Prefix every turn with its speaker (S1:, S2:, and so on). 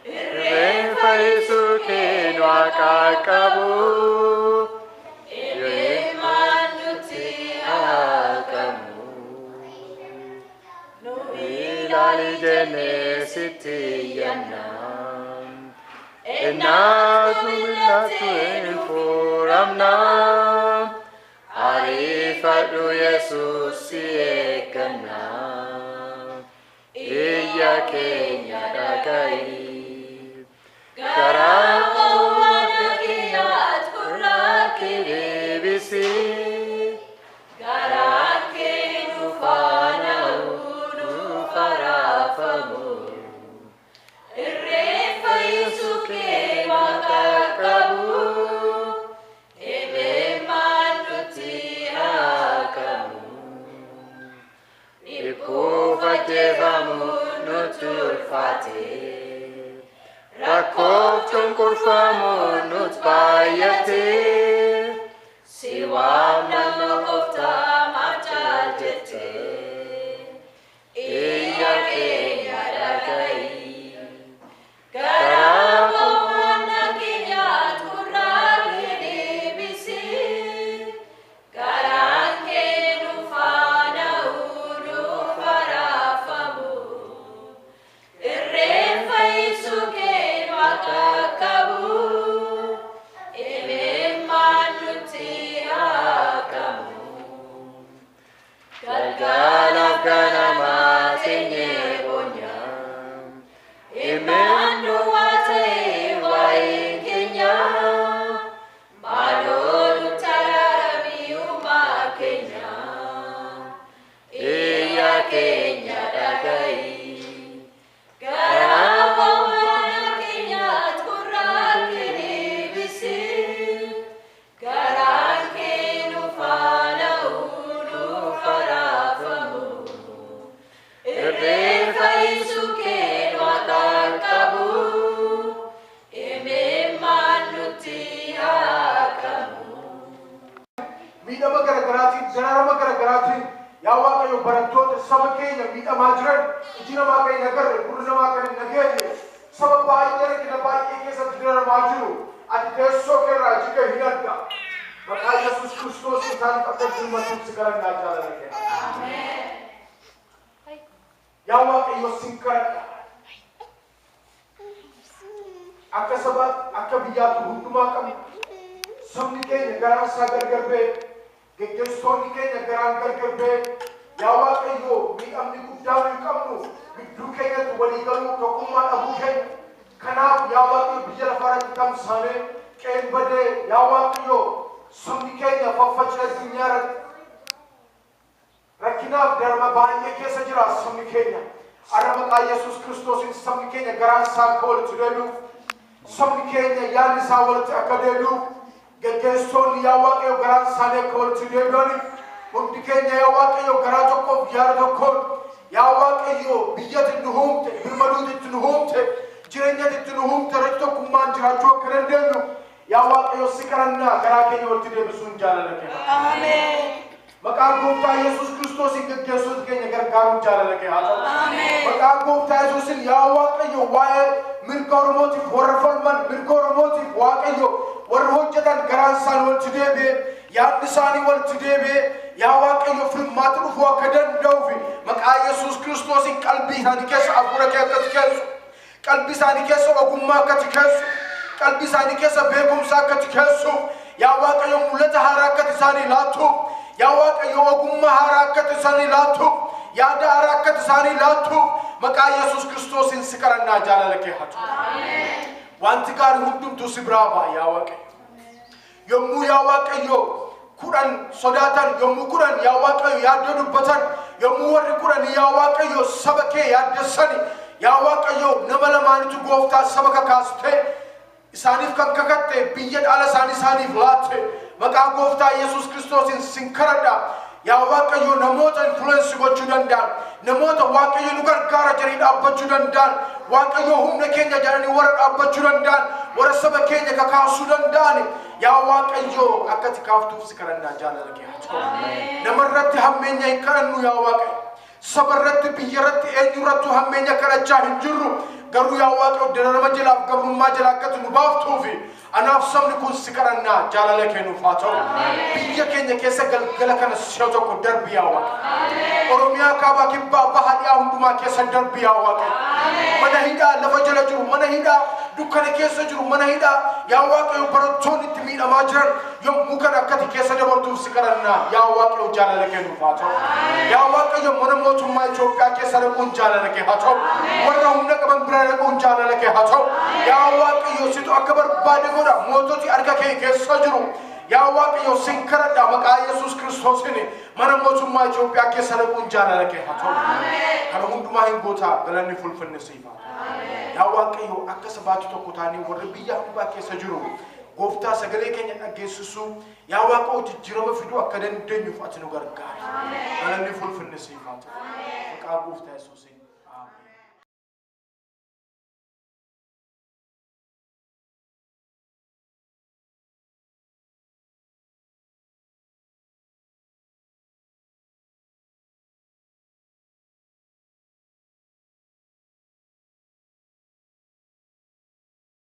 S1: Irreen fayyisuu kee nu haa qabu.
S2: Imimmaan nutti haa
S1: Haqamu.
S2: Nu
S1: Ilaali jennee sitti iyyanna. Ennaatu mil'atu hin furamna. Ariifadhu Yesuus si eegganna. Iyya keenya dhaga'i.
S2: Garaa mana keenyaatti gurra kee
S1: Deebisi.
S2: Garaa kee nu faana nu faraafamu. Irree fayyisuu kee waaqa qabu. Imimmaan nutti haqamu.
S1: Dhiphuuf ajjeefamu nutti ulfaate. Rakkoof cunqurfamu nutti baay'ate.
S2: Si waamna gooftaa maaf caal jette. Iyya keenya dhaga'i. Garaa mana keenyaatti gurra kee deebisi. Garaan kee nu faana nu faraafamu. Irreen fayyisuu kee nu akka qabu. Imimmaan nutti haqamu.
S1: Galgalaaf ganamaa teenyee boonyaa.
S2: Imimmaan nu waa ta'e waa'een keenya. Maaloo nutti araarami uumaa keenya.
S1: Iyya keenya dhaga'i.
S2: Garaa mana keenyaatti gurra kee deebisi. Garaan kee nu faana nu faraafamu. Irree fayyisuu kee nu akka qabu. Imimmaan nutti haqamu.
S3: Miidhama garaagaraatiin, dararama garaagaraatiin, yaa Waaqayyo, barattoota saba keenya miidhamaa jiran, iji namaa kan hin agarre, gurri namaa kan hin dhageenye, saba baay'ee rakkina baay'ee keessatti dararamaa jiru, ati teessoo keerraa iji kee hin arga. Maqaa Yesuus Kiristoos isaaniif akka birmatuuf si kadhannaa, jaalala kee. Yaa Waaqayyo, sin kadhadha. Akka sabaatti, akka biyyaatti hundumaa qabnu, sabni keenya garaan isaa gargar ba'e, geggeessitoonni keenya garaan gargar ba'e. Yaa Waaqayyo, miidhamni guddaa nuyi qabnu gidduu keenyatti walii galuu, tokkummaa dhabuu keenya. Kanaaf, yaa Waaqayyo, biyya lafaa irratti tamsaanee qeen badee, yaa Waaqayyo, sabni keenya faffaca'ee addunyaa irratti rakkinaaf darma baay'ee keessa jira sabni keenya. Har'a maqaa Yesuus Kiristoosiin sabni keenya garaan isaa akka walitti deebi'uuf, sabni keenya yaadni isaa walitti akka deebi'uuf, geggeessitoonni, yaa Waaqayyo, garaan isaanii akka walitti deebi'aniif, hundi keenya, yaa Waaqayyo, garaa tokkoof yaada tokkoon, yaa Waaqayyo, biyyatti nu uumte, birmaduutti nu uumte, jireenyatti nu uumte irratti tokkummaan jiraachuu akka dandeenyu, yaa Waaqayyo, si kadhannaa, garaa keenya walitti deebisuun jaalala kenna. Maqaa Gooftaa Yesuus Kiristoosiin geggeessitoota keenya gargaaruun jaalala kee haa ta'u. Maqaa Gooftaa Yesuusin, yaa Waaqayyo, waa'ee mirga Oromootiif warra falman, mirga Oromootiif, Waaqayyo, warra hojjetan garaan isaanii walitti deebi'ee, yaadni isaanii walitti deebi'ee, yaa Waaqayyo, furmaata dhufuu akka danda'uuf, maqaa Yesuus Kiristoosiin qalbii isaanii keessa hafuura kee akka keessu, qalbii isaanii keessa ogummaa akka keessu, qalbii isaanii keessa beekumsa akka keessuuf, yaa Waaqayyo, mul'ata haaraa akka isaanii laattuuf, yaa Waaqayyo, ogummaa haaraa akka isaanii laattuuf, yaada haaraa akka isaanii laattuuf, maqaa Yesuus Kiristoosiin si kadhannaa, jaalala kee haa ta'u. Wanti gaarii hundumtuu si biraa ba'a, yaa Waaqayyo. Yommuu, yaa Waaqayyo, 10 sodaatan, yommuu 10, yaa Waaqayyo, yaaddoo dubbatan, yommuu warri 10, yaa Waaqayyo, saba kee yaaddessani, yaa Waaqayyo, nama lamaanitu Gooftaa saba kakaastee isaaniif kan kakatte biyya dhaala isaanii isaaniif laatte. Maqaa Gooftaa Yesuus Kiristoosiin sin kadhadha. Yaa Waaqayyo, namoota influence gochuu danda'an, namoota Waaqayyo nu gargaara jedhanii dhaabbachuu danda'an, Waaqayyo humna keenya jedhanii warra dhaabbachuu danda'an, warra saba keenya kakaasuu danda'an, yaa Waaqayyo, akka ati kaaftuuf si kadhannaa, jaalala kee haa ta'u. Namarratti hammeenya hin kadhannu, yaa Waaqayyo. Saba irratti, biyya irratti, eenyu irrattuu hammeenya kadhachaa hin jirru. Garuu yaa Waaqayyo, dararama jalaaf gabrummaa jala akkati nu baaftuufi anaaf sabni kun si kadhannaa, jaalala kee nuuf haa ta'u. Biyya keenya keessa galgala kana si'a tokko darbi, yaa Waaqayyo. Oromiyaa kaabaa, kibbaa, baha, dhiyaa hundumaa keessa darbi, yaa Waaqayyo. Mana hidhaa lafa jala jiru, mana hidhaa dukkana keessa jiru, mana hidhaa, yaa Waaqayyo, barattoonni itti miidhamaa jiran yommuu kana akkati keessa dabartuuf si kadhannaa, yaa Waaqayyo, jaalala kee nuuf haa ta'u. Yaa Waaqayyo, mana mootummaa Itoophiyaa keessa dhaquun jaalala kee haa ta'u. Warra humna qaban bira dhaquun jaalala kee haa ta'u. Yaa Waaqayyo, situ akka barbaade godha, moototi harka kee keessa jiru. Yaa Waaqayyo, sin kadhadha, maqaa Yesuus Kiristoosiin mana mootummaa Itoophiyaa keessa dhaquun jaalala kee haa ta'u. Kana hundumaa hin gootaa, galanni fulfinni siif haa ta'u. Yaa Waaqayyo, akka sabaatti tokko taanee warri biyya hambaa keessa jiru gooftaa sagalee keenya dhaggeessisuu, yaa Waaqayyo, jijjiirama fiduu akka dandeenyuuf ati nu gargaari. Galanni fulfinni siif haa ta'u. Maqaa gooftaa Yesuusiin.